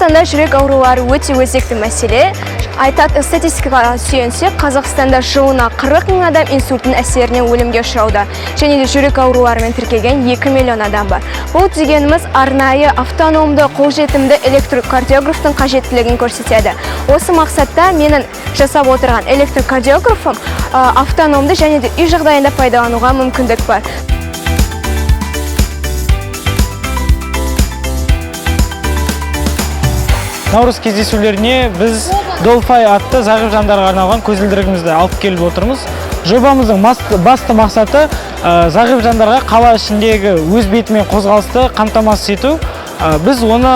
Қазақстанда жүрек аурулары өте өзекті мәселе. Айтат, статистикаға сүйенсек, Қазақстанда жылына 40 мың адам инсульттің әсерінен өлімге ұшырауда. Және де жүрек ауруларымен тіркелген 2 миллион адам бар. Бұл дегеніміз арнайы автономды қолжетімді электрокардиографтың қажеттілігін көрсетеді. Осы мақсатта менің жасап отырған электрокардиографым автономды және де үй жағдайында пайдалануға мүмкіндік бар. Наурыз кездесулеріне біз Долфай атты зағип жандарға арналған көзілдірігімізді алып келіп отырмыз. Жобамыздың басты мақсаты зағип жандарға қала ішіндегі өз бетімен қозғалысты қамтамасыз ету. Біз оны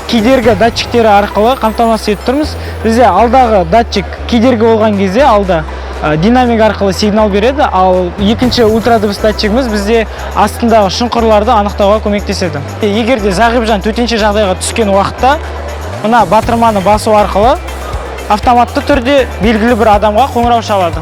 кедергі датчиктері арқылы қамтамасыз етіп тұрмыз. Бізде алдағы датчик кедергі болған кезде алда динамик арқылы сигнал береді, ал екінші ультрадыбыс датчигіміз бізде астындағы шұңқырларды анықтауға көмектеседі. Егер де зағип жан төтенше жағдайға түскен уақытта мына батырманы басу арқылы автоматты түрде белгілі бір адамға қоңырау шалады.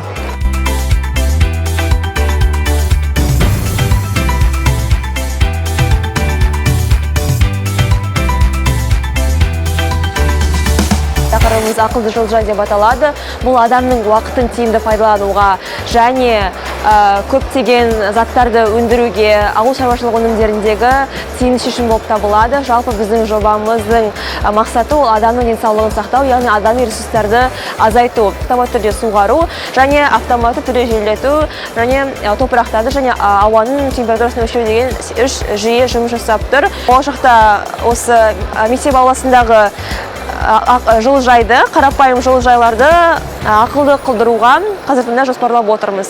Тақырыбымыз ақылды жылыжай деп аталады. Бұл адамның уақытын тиімді пайдалануға және көптеген заттарды өндіруге, ауыл шаруашылығы өнімдеріндегі тиімді шешім болып табылады. Жалпы біздің жобамыздың мақсаты ол адамның денсаулығын сақтау, яғни адами ресурстарды азайту, автоматты түрде суғару және автоматты түрде желдету және топырақтарды және ауаның температурасын өлшеу деген үш жүйе жұмыс жасап тұр. Болашақта осы мектеп ауласындағы жылыжайды, қарапайым жылыжайларды ақылды қылдыруға қазіргі таңда жоспарлап отырмыз.